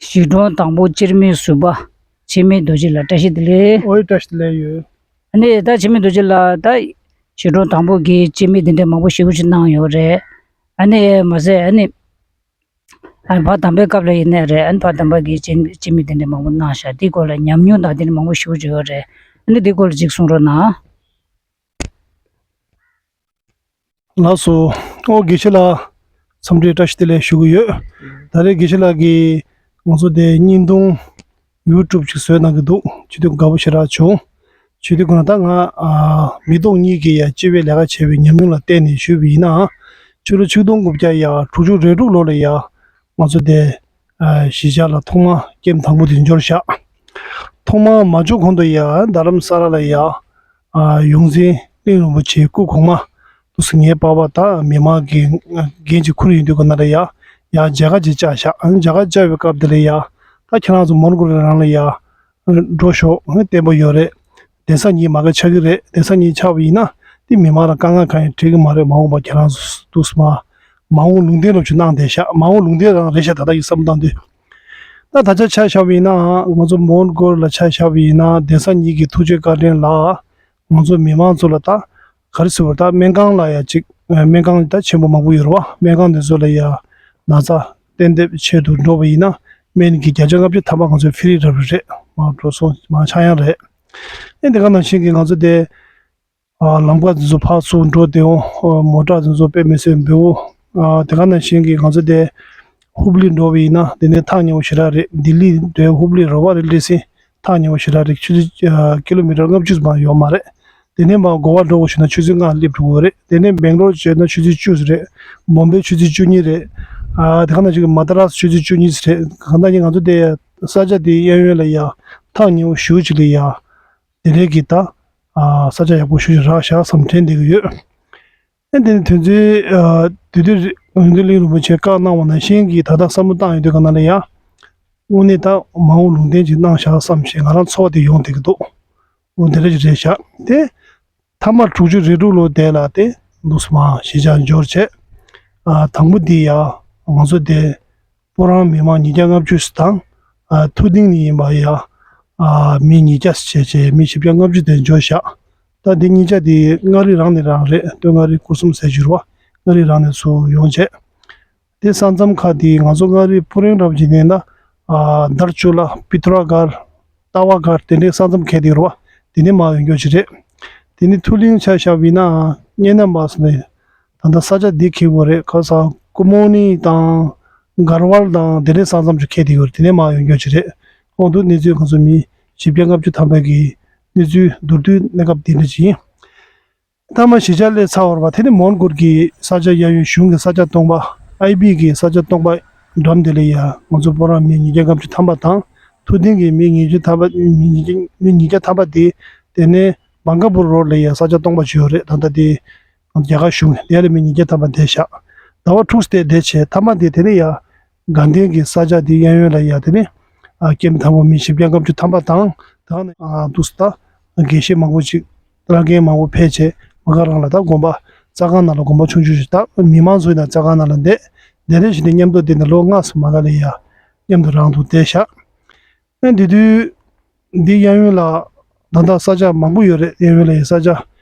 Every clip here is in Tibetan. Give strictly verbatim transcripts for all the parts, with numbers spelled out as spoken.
གཞིས་གྲོང་དང་པོ་ཅེར་མེན་ཟུར་པ་འཆི་མེད་རྡོ་རྗེ་ལགས་བཀྲ་ཤིས་བདེ་ལེགས། ཨོའི་བཀྲ་ཤིས་བདེ་ལེགས་ཡོད། ཨ་ནི་ད་འཆི་མེད་རྡོ་རྗེ་ལགས་ད་གཞིས་གྲོང་དང་པོ་གི་འཆི་མེད་དེ་འདྲ་མང་པོ་ཞེ་པོ་ཅིག་གནང་ཡོད་རེད། ཨ་ནི་མ་ཟད་ཨ་ནི་ཨ་ནི་བར་དམ་པའི་སྐབས་ལ་ཡིན་ནའི་རེད། ཨ་ནི་བར་དམ་པ་གི་འཆི་འཆི་མེད་དེ་འདྲ་མང་པོ་གནང་ཤག་དེའི་སྐོར་ལ་ཉམས་མྱོང་དང་དེ་འདྲ་མང་པོ་ཞེ་པོ་ཅིག་ཡོད་རེད། ཨ་ནི་དེའི་སྐོར་ལ་ཅིག་གསུང་རོགས་གནང་། ལགས་སོ། ཨོ་དགེ་བཤེས་ལགས། འཚམས་འདྲི་བཀྲ་ཤིས་བདེ་ལེགས་ཞུ་གི་ཡོད། ད་རེས་དགེ་བཤེས་ལགས་ཀྱིས་ང་ཚོ་དེ་བརྙན་ཐུང་ཡུ་ཊུབ་ཅིག་བཟོས་གནང་གི་འདུག་བྱེད་དུས་དགའ་པོ་ཞེ་དྲག་བྱུང་། བྱེད་དུས་ཁོ་ན་ད་ང་ཨ་མི་ཐོག་གཉིས་ཀྱིས་ཡ་སྤྱི་པའི་ལས་ཀ་བྱས་པའི་ཉམས་མྱོང་ལ་བརྟེན་ནས་ཞུས་པ་ཡིན་ན། ཕྱི་ལོ་ཆིག་སྟོང་དགུ་བརྒྱ་ཡ་དྲུག་ཅུ་རེ་དྲུག་ལོ་ལ་ཡ་ང་ཚོ་དེ་ཨ་གཞིས་ཆགས་ལ་ཐོག་མ་ཀེམ་དང་པོ་དེ་འབྱོར་བཞག་ཐོག་མ་མ་འབྱོར་གོང་དུ་ཡ་རྡ་རམ་ས་ལ་ལ་ཡ་ཨ་ཡོངས་འཛིན་གླིང་རིན་པོ་ཆེའི་སྐུ་གོང་མ་དུ་སུ་ངའི་པ་ཕ་དང་མི་མང་གི་འགན་ཅིག་ཁུར་ཡིན་དུས་ག་ན་ལ་ཡ་ཡ་མཇལ་ཁ་ཅིག་བཅར་བཞག་མཇལ་ཁ་བཅར་བའི་སྐབས་དེ་ལ་ཡ་ད་ཁྱེད་རང་ཚོ་མོན་གྷོ་རང་ལ་ཡ་འགྲོ་ཤོག་བརྟན་པོ་ཡོད་རེད། གདན་ས་གཉིས་མ་ག་ཆགས་ཀྱི་རེད། གདན་ས་གཉིས་ཆགས་པ་ཡིན་ན་དེ་མི་མང་ལ་དཀའ་ངལ་གང་ཡང་འཕྲད་ཀྱི་མ་རེད། མ་འོངས་པ་ཁྱེད་རང་ཚོ་དུ་སུ་མ་མ་འོངས་ལུང་བསྟན་རབ་ཅིག་གནང་བསྡད་ཤག་མ་འོངས་ལུང་བསྟན་རང་རེད་ཤག་ད་ལྟ་ཡི་བསམ་བཏང་དུས། ད་ད་ཆ་ཆ་བཞག་པ་ཡིན་ན་ང་ཚོ་མོན་གྷོ་ལ་ཆ་བཞག་པ་ཡིན་ན་གདན་ས་གཉིས་ཀྱི་ཐུགས་རྗེ་བཀའ་དྲིན་ལ་ང་ཚོ་མི་མང་ཚོ་ལ་ད་ག་རེ་ཟེར་བ་ད་སྨན་ཁང་ལ་ཡ་གཅིག་སྨན་ཁང་ད་ཆེན་པོ་མང་པོ་ཡོད་རེད་བ། སྨན་ཁང་དེ་ཚོ་ལ་ཡ་ན་ཚ་གཏན་འབེབས་ཆེད་དུ་འགྲོ་བ་ཡིན་ན་སྨན་གྱི་བརྒྱ་ཆ་ལྔ་བཅུ་ཐམ་པ་ང་ཚོ་ཕི་རི་རབ་རེད། མ་འགྲོ་སོང་མ་ཆག་ཡང་རེད། ཨེ་འདི་ག་ནང་བཞིན་གྱི་ང་ཚོ་དེ། ཨ་ལམ་ཀ་འདི་ཚོ་ཕར་ཚུར་འགྲོ་བདེ་འོང་། ཨ་མོ་ཊ་འདི་ཚོ་དཔེ་མི་སྲིད་འབེལ་བོ། ཨ་དེ་ག་ནང་བཞིན་གྱི་ང་ཚོ་དེ་ཧུབ་ལི་འགྲོ་བ་ཡིན་ན་དེ་ནས་ཐག་ཉེ་བོ་ཞེ་དྲག་རེད། ལྡི་ལི་འདྲའི་ཧུབ་ལི་རོ་བ་རི་ལི་སི་ཐག་ཉེ་བོ་ཞེ་དྲག་རེད། ཆུ་ཚོད་ཨ་ཀི་ལོ་མི་ཊར་ལྔ་བཅུ་མ་ཡོད་མ་རེད། དེ་ནས་མར་གོ་བ་འགྲོ་དགོས་ཞེ་ན་ཆུ་ཚོད་ལྔ་སླེབས་འགྲོ་གི་རེད། དེ་ནས་སྦེང་ལོར་བྱས་ན་ཆུ་ཚོད་བཅུ་རེད། མོམ་བེ་ཆུ་ཚོད་བཅུ་གཉིས་རེད། ཨ་དེ་ག་ནང་བཞིན་གྱི་མ་ད་ར་སི་ཆུ་ཚོད་བཅུ་གཉིས་རེད། གང་ལྟར་ཡིན་ང་ཚོ་དེ་ས་ཆ་དེའི་གཡས་གཡོན་ལ་ཡ་ཐག་ཉེ་བོ་ཞེ་པོ་ཅིག་ལ་ཡ། དེ་རེད་ཀྱི་ད། ཨ་ས་ཆ་ཡག་པོ་ཞེ་པོ་ཅིག་རག་ཤག་བསམ་དྲན་བསྡད་ཀྱི་ཡོད། ཨ་དེ་ནི་དོན་ཚན་ཨ་དེ་དུས་ཡོན་ཏན་གླིང་རིན་པོ་ཆེས་བཀའ་གནང་བ་ནང་བཞིན་གྱི་ད་ལྟ་བསམ་བློ་བཏང་ཡོང་དུས་ག་ན་ལ་ཡ། དངོས་གནས་ད་མ་འོངས་ལུང་བསྟན་ཅིག་གནང་ཤག་བསམ་ཞེས་ང་རང་ཚོར་བ་དེ་ཡོང་བསྡད་ཀྱི་འདུག་འོ་དེ་འདྲ་ཅིག་རེད་ཤག་དེ། མཐའ་མ་དྲུག་ཅུ་རེ་དྲུག་ལོ་དེ་ལ་དེ་འདུག་སེ་མར་གཞིས་ཆགས་འབྱོར་བྱས། ཨ་དང་པོ་འདི་ཡ་ང་ཚོ་དེ་སྤུ་རང་མི་མང་ཉིས་བརྒྱ་ལྔ་བཅུ་དང་། ཨ་ཐུ་ཏིང་ནས་ཡིན་པ་ཡ། ཨ་མི་ཉིས་བརྒྱ་བྱས་བྱས་མི་བཞི་བརྒྱ་ལྔ་བཅུ་དེ་འབྱོར་བཞག་ད་འདི་གཉིས་ཆ་དེ་མངའ་རིས་རང་ནས་རང་རེད། སྟོད་མངའ་རིས་སྐོར་གསུམ་ཟེར་གྱི་རེད་བ། མངའ་རིས་རང་ནས་ཚུར་ཡོང་བྱས། དེ་ས་མཚམས་ཁག་དེ་ང་ཚོ་མངའ་རིས་སྤུ་རིང་རབ་ཀྱི་ནས་ན། ཨ་དར་ཅུ་ལ་པི་ཏུ་ར་སྒར། ཏ་བ་སྒར་དེ་འདྲའི་ས་མཚམས་ཁེལ་དེ་རུ་བ། དེ་ནས་མར་ཡོང་རྒྱུ་ཅིག་རེད། དེ་ནས་ཐུ་ལིང་ཆ་བཞག་པ་ཡིན་ན་གཉེན་ན་མ་སོང་ནས། ད་ལྟ་ས་ཆ་འདི་ཁེལ་བོ་རེད། ཁ་ས་ཀུ་མོ་ནི་དང་། གར་ཝལ་དང་དེ་འདྲའི་ས་མཚམས་ཅིག་ཁེལ་དེ་ཡོད་རེད། དེ་ནས་མར་ཡོང་རྒྱུ་ཅིག་རེད། ཁོང་དུ་གནས་ཚུལ་ཁོང་ཚོ་མི་བཞི་བརྒྱ་ལྔ་བཅུ་ཐམ་པ་གི་གནས་ཚུལ་མདོར་བསྡུས་གནས་སྐབས་འདི་འདྲ་ཅིག་ཡིན། མཐའ་མ་གཞིས་ཆགས་སླེབས་ཚར་བ་རེད་བ། དེ་ནི་མོན་གྷོ་གི་ས་ཆ་གཡས་གཡོན་གཞུང་གི་ས་ཆ་སྟོང་པ། ཨའི་བི་གི་ས་ཆ་སྟོང་པ་འགྲམ་དེ་ལ་ཡ་ང་ཚོ་སྤུ་རང་མི་ཉིས་བརྒྱ་ལྔ་བཅུ་ཐམ་པ་དང་། ཐུ་ཏིང་གི་མི་ཉིས་བརྒྱ་ཐམ་པ་མི་ཉིས་བརྒྱ་མི་ཉིས་བརྒྱ་ཐམ་པ་དེ། དེ་ནས་བང་ཀ་པུར་རོ་ལ་ཡ་ས་ཆ་སྟོང་པ་ཅིག་ཡོད་རེད། ད་ལྟ་དེ་རྒྱ་གར་གཞུང་དེ་ལ་མི་ཉིས་བརྒྱ་ཐམ་པ་བསྡད་ཤག་ཟླ་བ་དྲུག་ཙམ་བསྡད་བྱས་མཐའ་མ་དེ་དེ་ནས་ཡ། དགའ་ལྡན་གྱི་ས་ཆ་དེ་གཡས་གཡོན་ལ་ཡ་དེ་ནས་ཨ་ཀེམ་དང་པོ་མི་བཞི་བརྒྱ་ལྔ་བཅུ་ཐམ་པ་དང་། ད་ནི་ཨ་འདུག་སེ་ད་དགེ་བཤེས་མང་པོ་ཅིག་བླ་རྒན་མང་པོ་ཕེབས་བྱས་མ་ག་རང་ལ་ད་དགོན་པ་རྩ་ཁང་ནང་ལ་དགོན་པ་ཆུང་ཆུང་ཞིག་ད་མི་མང་ཚོ་ཡིན་ན་རྩ་ཁང་ནང་ལ་བསྡད་བསྡད་རེས་བྱས་ནས་མཉམ་དུ་བསྡད་ནས་ལོ་ལྔ་ཙམ་མ་ག་ལ་ཡ་མཉམ་དུ་རང་དུ་བསྡད་ཤག་ཨ་འདི་དུས་འདི་གཡས་གཡོན་ལ་ད་ལྟ་ས་ཆ་མང་པོ་ཡོད་རེད། གཡས་གཡོན་ལ་ཡི་ས་ཆ་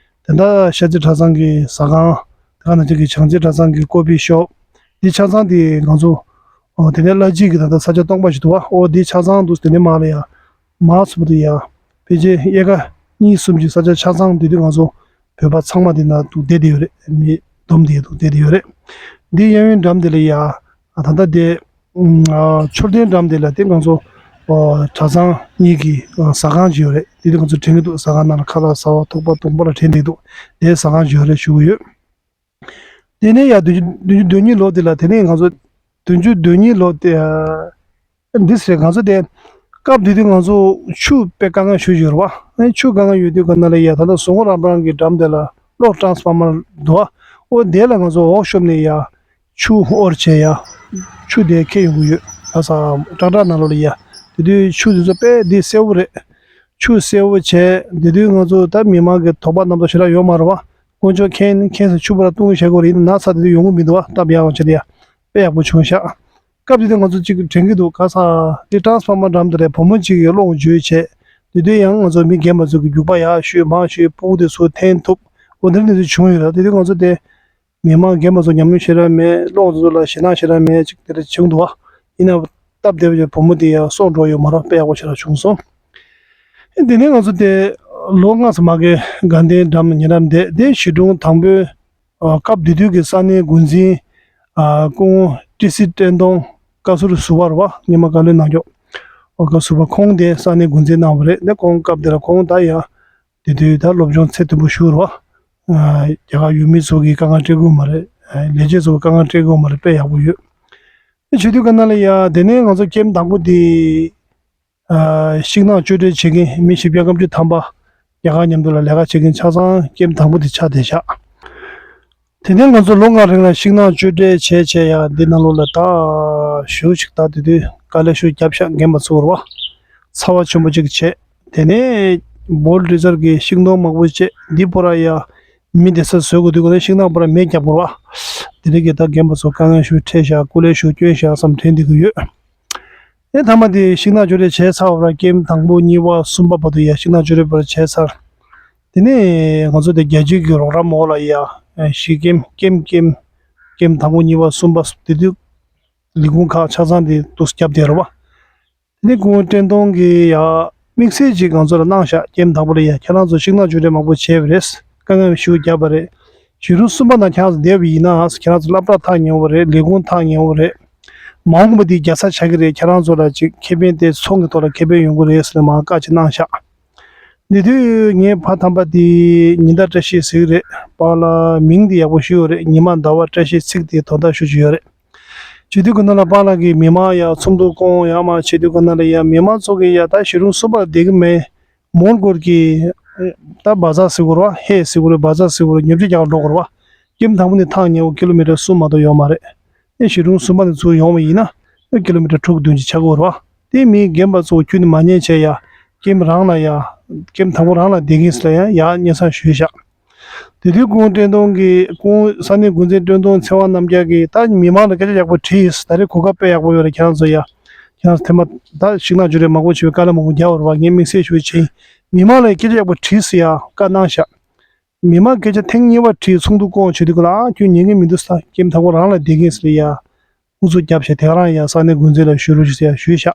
དེ་འདྲ་ཤར་རྩེ་གྲྭ་ཚང་གི་ཟ་ཁང་། དེ་ག་ནང་བཞིན་གྱི་བྱང་རྩེ་གྲྭ་ཚང་གི་ཀོ་ཕི་ཤོབ། འདི་ཆ་ཚང་དེ་ང་ཚོ་ཨོ་དེ་ནས་བླ་སྤྱི་གི་ད་ལྟ་ས་ཆ་སྟོང་པ་ཞིག་འདུག་བ། ཨོ་འདི་ཆ་ཚང་འདུག་དེ་ནས་མར་ལ་ཡ་མར་ཚུར་དུ་ཡ་ཕལ་ཆེར་ཨེ་ཀར་གཉིས་གསུམ་གྱི་ས་ཆ་ཆ་ཚང་འདི་དུས་ང་ཚོ་བོད་པ་ཚང་མ་དེ་ན་འདུག་བསྡད་དེ་ཡོད་རེད། མི་སྡོམ་དེ་འདུག་བསྡད་དེ་ཡོད་རེད། འདི་གཡས་གཡོན་འགྲམ་དེ་ལ་ཡ་ད་ལྟ་དེ། ཨ་མཆོད་རྟེན་འགྲམ་དེ་ལ་དེ་ང་ཚོ་ཨ་གྲྭ་ཚང་གཉིས་ཀྱི་ཨ་ཟ་ཁང་ཅིག་ཡོད་རེད། དེ་དུས་ང་ཚོ་དྲན་གྱི་འདུག་ཟ་ཁང་ནང་ལ་ཁ་ལག་ཟ་བ་ཐུག་པ་བཏུང་པ་ལ་དྲན་གྱི་འདུག་དེ་ཟ་ཁང་ཅིག་ཡོད་རེད་ཞུ་གི་ཡོད། དེ་ནས་ཡ་བདུན་ཅུ་བདུན་ཅུ་དོན་གཉིས་ལོ་དེ་ལ་དེ་ནས་ང་ཚོ་བདུན་ཅུ་དོན་གཉིས་ལོ་དེ་ཨ་འདི་སེ་རེད། ང་ཚོ་དེ་སྐབས་དེ་དུས་ང་ཚོ་ཆུ་དཔེ་དཀའ་ངལ་ཞེ་པོ་ཅིག་ཡོད་རེད་བ། ཨ་ཆུ་དཀའ་ངལ་ཡོད་དུས་ག་ན་ལ་ཡ་ད་ལྟ་ཟུར་མགོ་རམ་པ་རང་གི་འགྲམ་དེ་ལ་གློག་ཊ་རན་སི་ཕོར་མར་འདུག་བ། ཨོ་དེ་ལ་ང་ཚོ་འོག་ཤོབ་ནས་ཡ། ཆུ་ཨོར་བྱས་ཡ། ཆུ་དེ་ཁྱེར་ཡོང་གི་ཡོད། ཨ་ས་ཀྲང་ཀྲང་ནང་ལོགས་ལ་ཡ། དེ་དུས་ཆུ་དེ་ཚོ་དཔེ་འདི་གསལ་བོ་རེད། ཆུ་གསལ་བོ་བྱས་དེ་དུས་ང་ཚོ་ད་མི་མང་གི་དོགས་པ་རྣམ་རྟོག་ཞེ་དྲག་ཡོད་མ་རེད་བ། དཀོན་མཆོག་མཁྱེན་མཁྱེན་སོང་། ཆུ་བར་བཏུང་བྱེད་དགོས་རེད། ཡིན་ན་ན་ཚ་དེ་དུས་ཡོང་གི་མི་འདུག་བ། སྟབས་ཡག་པོ་བྱས་ཏེ་ཡ། དཔེ་ཡག་པོ་བྱུང་ཤག་སྐབས་དེ་དུས་ང་ཚོ་གཅིག་དྲན་གྱི་འདུག་ག་ས་དེ་ཊ་རན་སི་ཕོར་མ་འགྲམ་དུ་རེད། བུ་མོ་གཅིག་གིས་གློག་འཇུ་བྱས། དེ་དུས་ཡང་ང་ཚོ་མི་རྒན་པ་ཚོ་གི་རྒྱུག་པ་ཡག་ཤོས་མང་ཤོས་ཕྲུ་གུ་དེ་ཚོ་འཐེན་ཐུབ། འོ་དེ་འདྲ་གནས་ཚུལ་བྱུང་ཡོད་ར། དེ་དུས་ང་ཚོ་དེ་མི་མང་རྒན་པ་ཚོ་ཉམས་མྱོང་ཞེ་དྲག་མེད། གློག་འདི་ཚོ་ལ་ཞེད་སྣང་ཞེ་དྲག་མེད། ཅིག་དེ་འདྲ་བྱུང་འདུག་བ། ཡིན་ནའང་སྟབས་བདེ་བའི་བུ་མོ་དེ་ཡང་སྲོག་འགྲོ་ཡོད་མ་རེད། དཔེ་ཡག་པོ་ཞེ་དྲག་བྱུང་སོང་། དེ་ནས་ང་ཚོ་དེ་ལོ་ལྔ་ཙམ་མ་གི་དགའ་ལྡན་འགྲམ་ཉེ་འགྲམ་བསྡད་དེ་གཞིས་གྲོང་དང་པོའི་ཨ་སྐབས་དེ་དུས་ཀྱི་ས་གནས་འགོ་འཛིན་ཨ་སྐུ་ངོ་ཀྲི་སི་བཀྲས་མཐོང་བཀའ་ཟུར་ཟུར་པ་རེད་བ། སྔོན་མ་བཀའ་བློན་གནང་མཁན་བཀའ་ཟུར་པ་ཁོང་དེ་ས་གནས་འགོ་འཛིན་གནང་བ་རེད། དེ་ཁོང་སྐབས་དེ་ལ་ཁོང་ད་ཡང་དེ་དུས་ད་སློབ་སྦྱོང་ཚད་མཐོན་པོ་ཞུ་རེད་བ། ཨ་རྒྱ་གར་ཡུལ་མི་ཚོ་གི་དཀའ་ངལ་སྤྲད་དགོས་མ་རེད། ཨ་ལས་བྱེད་ཚོ་གི་དཀའ་ངལ་སྤྲད་དགོས་མ་རེད། དཔེ་ཡག་པོ་ཡོད། དེ་བྱེད་དུས་ག་ན་ལ་ཡ་དེ་ནས་ང་ཚོ་ཀེམ་དང་པོ་དེ་ཨ་ཤིང་ནགས་གཅོད་འབྲེག་བྱེད་མཁན་མི་བཞི་བརྒྱ་ལྔ་བཅུ་ཐམ་པ་རྒྱ་གར་མཉམ་དུ་ལ་ལས་ཀ་བྱེད་མཁན་ཆ་ཚང་ཀེམ་དང་པོ་དེ་ཆགས་བསྡད་ཤག་དེ་ནས་ང་ཚོ་ལོ་ལྔ་རིང་ལ་ཤིང་ནགས་གཅོད་འབྲེག་བྱས་བྱས་ཡ་འདི་ནང་ལོགས་ལ་ད་ཞུ་ཞིག་ད་དེ་དུས་དཀའ་ལས་ཞུ་རྒྱབ་ཤག་རྒན་པ་ཚོ་རེད་བ། ཚ་བ་ཆེན་པོ་ཅིག་བྱས། དེ་ནས་བོལ་ཌི་ཛར་གི་ཤིང་སྡོང་མང་པོ་བཅད། འདི་པོ་ར་ཡ་མི་བསྡད་ས་བཟོ་དགོས་དུས་ག་ལ་ཤིང་ནགས་པོ་ར་མེ་བརྒྱབ་པ་རེད་བ། དེ་རིགས་ཀྱི་ད་རྒན་པ་ཚོ་དཀའ་ངལ་ཞུ་འཕྲད་ཤག་སྐུ་ལས་ཞུ་སྐྱོན་ཤག་བསམ་དྲན་བསྡད་ཀྱི་ཡོད། ཨེ་མཐའ་མ་དེ་ཤིང་ནགས་གཅོད་འབྲེག་བྱས་ཚར་བ་ར་ཀེམ་དང་པོ་གཉིས་པ་གསུམ་པ་བར་དུ་ཡ་ཤིང་ནགས་གཅོད་འབྲེག་པར་བྱས་ཚར། དེ་ནས་ང་ཚོ་དེ་རྒྱལ་སྤྱིའི་གི་རོགས་རམ་འོག་ལ་ཡ་གཞིས་ཀེམ་ཀེམ་ཀེམ་ཀེམ་དང་པོ་གཉིས་པ་གསུམ་པ་དེ་དུས་ལས་ཁུངས་ཁག་ཆ་ཚང་དེ་འདུག་རྒྱབ་བསྡད་རེད་བ། དེ་ནས་སྐུ་ངོ་བཀྲས་མཐོང་གིས་ཡ་དམིགས་བསལ་ཅིག་ང་ཚོ་ལ་གནང་ཤག་ཀེམ་དང་པོ་ལ་ཡ་ཁྱེད་རང་ཚོ་ཤིང་ནགས་གཅོད་འབྲེག་མང་པོ་བྱས་པ་རེད། དཀའ་ངལ་ཞེ་པོ་བརྒྱབ་པ་རེད། གཞིས་གྲོང་གསུམ་པ་ནང་ཁྱེད་རང་ཚོ་བསྡད་པ་ཡིན་ན་ཁྱེད་རང་ཚོ་སློབ་གྲྭ་ཐག་ཉེ་བོ་རེད། ལས་ཁུངས་ཐག་ཉེ་བོ་རེད། མ་འོངས་པ་འདི་རྒྱལ་ས་ཆགས་ཀྱི་རེད། ཁྱེད་རང་ཚོ་ལ་ཅིག་ཁེ་ཕན་དེ་ཚོང་གི་ཐོག་ལ་ཁེ་ཕན་ཡོང་གི་རེད་ཟེར་ནས་མར་བཀའ་ཅིག་གནང་ཤག་འདི་དུས་ངའི་ཕ་དམ་པ་དེ་ཉི་ཟླ་བཀྲ་ཤིས་ཟེར་གྱི་རེད། པཱ་ལགས་མིང་དེ་ཡག་པོ་ཞུས་ཡོད་རེད། ཉི་མ་ཟླ་བ་བཀྲ་ཤིས་ཚིག་དེ་དོན་དག་ཞེ་པོ་ཅིག་ཡོད་རེད། བྱེད་དུས་ཁོ་ན་ལ་པཱ་ལགས་ཀྱིས་མི་མང་ཡ་ཚོགས་འདུ་བསྐོང་ཡ་མ་བྱེད་དུས་ཁོ་ན་ལ་ཡ་མི་མང་ཚོ་གིས་ཡ་ད་གཞིས་གྲོང་གསུམ་པ་ལ་བསྡད་ཀྱི་མེད། མོན་གྷོ་གི་ད་བ་ཛར་ཟེར་དགོས་རེད་བ། ཧེ་ཟེར་དགོས་རེད། བ་ཛར་ཟེར་དགོས་རེད། ཉོ་ཆ་རྒྱག་འགྲོ་དགོས་རེད་བ། ཀེམ་དང་པོ་ནས་ཐག་ཉེ་བོ་ཀི་ལོ་མི་ཊར་གསུམ་མ་གཏོགས་ཡོད་མ་རེད། ཨེ་གཞིས་གྲོང་གསུམ་པ་ནས་ཚུར་ཡོང་བ་ཡིན་ན་ཨེ་ཀི་ལོ་མི་ཊར་དྲུག་བདུན་ཅིག་ཆགས་ཀྱི་ཡོད་རེད་བ། དེ་མི་རྒན་པ་ཚོ་ཁྱོན་ནས་མ་ཉན་བྱས་ཡ་ཀེམ་རང་ལ་ཡ་ཀེམ་དང་པོ་རང་ལ་བསྡད་ཀྱིན་ཟེར་ལ་ཡ་ཡ་སྙན་སེང་ཞུས་ཤག་དེ་དུས་སྐུ་ངོ་བཀྲས་མཐོང་གིས་སྐུ་ངོ་ས་གནས་འགོ་འཛིན་བཀྲས་མཐོང་ཚེ་དབང་རྣམ་རྒྱལ་གྱིས་ད་མི་མང་ལ་སྐད་ཆ་ཡག་པོ་དྲིས། ད་རེས་གོ་སྐབས་དཔེ་ཡག་པོ་ཡོད་རེད། ཁྱེད་རང་ཚོ་ཡ་ཁྱེད་རང་ཚོ་ཐེངས་མ་ད་ཤིང་ནགས་གཅོད་འབྲེག་མང་པོ་བྱས་པའི་དཀའ་ལས་མང་པོ་རྒྱག་པ་རེད་བ། ངས་དམིགས་བསལ་ཞུ་བ་བྱས་ཡིན། མི་མང་ལ་སྐད་ཆ་ཡག་པོ་དྲིས་ཟེར་ཡ་བཀའ་གནང་ཤག་མི་མང་སྐད་ཆ་ཐེངས་གཉིས་པ་དྲིས། ཚོགས་འདུ་བསྐོང་བྱེད་དུས་སྐབས་ལ་ཨ་ཁྱོད་ཉན་གྱི་མི་འདུག་ས། ཀེམ་དང་པོ་རང་ལ་བསྡད་ཀྱིན་ཟེར་ཡ་ཧུ་ཚུགས་རྒྱབ་བྱས་དེ་ག་རང་ཡ་ས་གནས་འགོ་འཛིན་ལ་ཞུ་རོགས་ཞུ་ཟེར་ཡ་ཞུས་ཤག་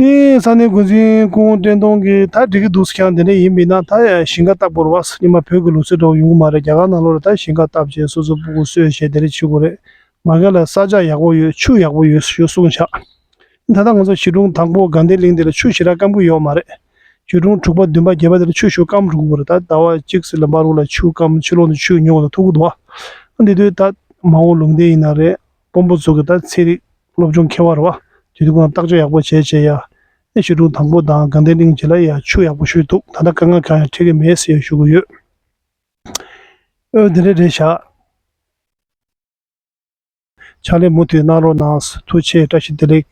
དེ་ས་གནས་འགོ་འཛིན་སྐུ་ངོ་བཀྲས་མཐོང་གིས་ད་འགྲིག་གི་འདུག་ཟེར། ཁྱེད་རང་དེ་འདྲ་ཡིན་པ་ཡིན་ན་ད་ཡ་ཞིང་ཁ་བཏབ་དགོས་རེད་བ། སྔོན་མ་བོད་ཀྱི་ལུགས་སྲོལ་འདྲ་བོ་ཡོང་གི་མ་རེད། རྒྱ་གར་ནང་ལོགས་ལ་ད་ཞིང་ཁ་བཏབ་བྱས་སོ་སོ་སྤུ་གུ་གསོས་བྱས་དེ་འདྲ་བྱེད་དགོས་རེད། མ་གི་ལ་ས་ཆ་ཡག་པོ་ཡོད། ཆུ་ཡག་པོ་ཡོད་ཞེས་གསུངས་ཤག་ད་ལྟ་ང་ཚོ་གཞིས་གྲོང་དང་པོ་དགའ་ལྡན་གླིང་འདི་ལ་ཆུ་ཞེ་དྲག་སྐམ་གི་ཡོད་མ་རེད། གཞིས་གྲོང་དྲུག་པ་བདུན་པ་བརྒྱད་པ་དེ་ལ་ཆུ་ཞེ་པོ་སྐམ་འགྲོ་གི་རེད། ད་ཟླ་བ་གཅིག་ཙམ་ལ་མར་རུ་ལ་ཆུ་སྐམ། ཕྱི་ལོགས་ནས་ཆུ་ཉོ་དགོས་ལ་ཐུག་གི་འདུག་བ། འདི་དུས་ད་མ་འོངས་ལུང་བསྟན་ཡིན་ན་རེད། དཔོན་པོ་ཚོ་གི་ད་ཚན་རིག་སློབ་སྦྱོང་མཁས་པ་རེད་བ། དེ་དུས་ཁོང་བརྟག་དཔྱད་ཡག་པོ་བྱས་བྱས་ཡ། ཨེ་གཞིས་གྲོང་དང་པོ་དང་དགའ་ལྡན་གླིང་བཅས་ལ་ཡ་ཆུ་ཡག་པོ་ཞིག་འདུག་ད་ལྟ་དཀའ་ངལ་གང་ཡང་འཕྲད་ཀྱི་མེད་ཟེར་ཞུ་གི་ཡོད། ཨོ་དེ་འདྲ་རེད་ཤག་ཕྱག་ལས་མུ་མཐུད་གནང་རོགས་གནང་། ཐུགས་རྗེ་ཆེ། བཀྲ་ཤིས་བདེ་ལེགས།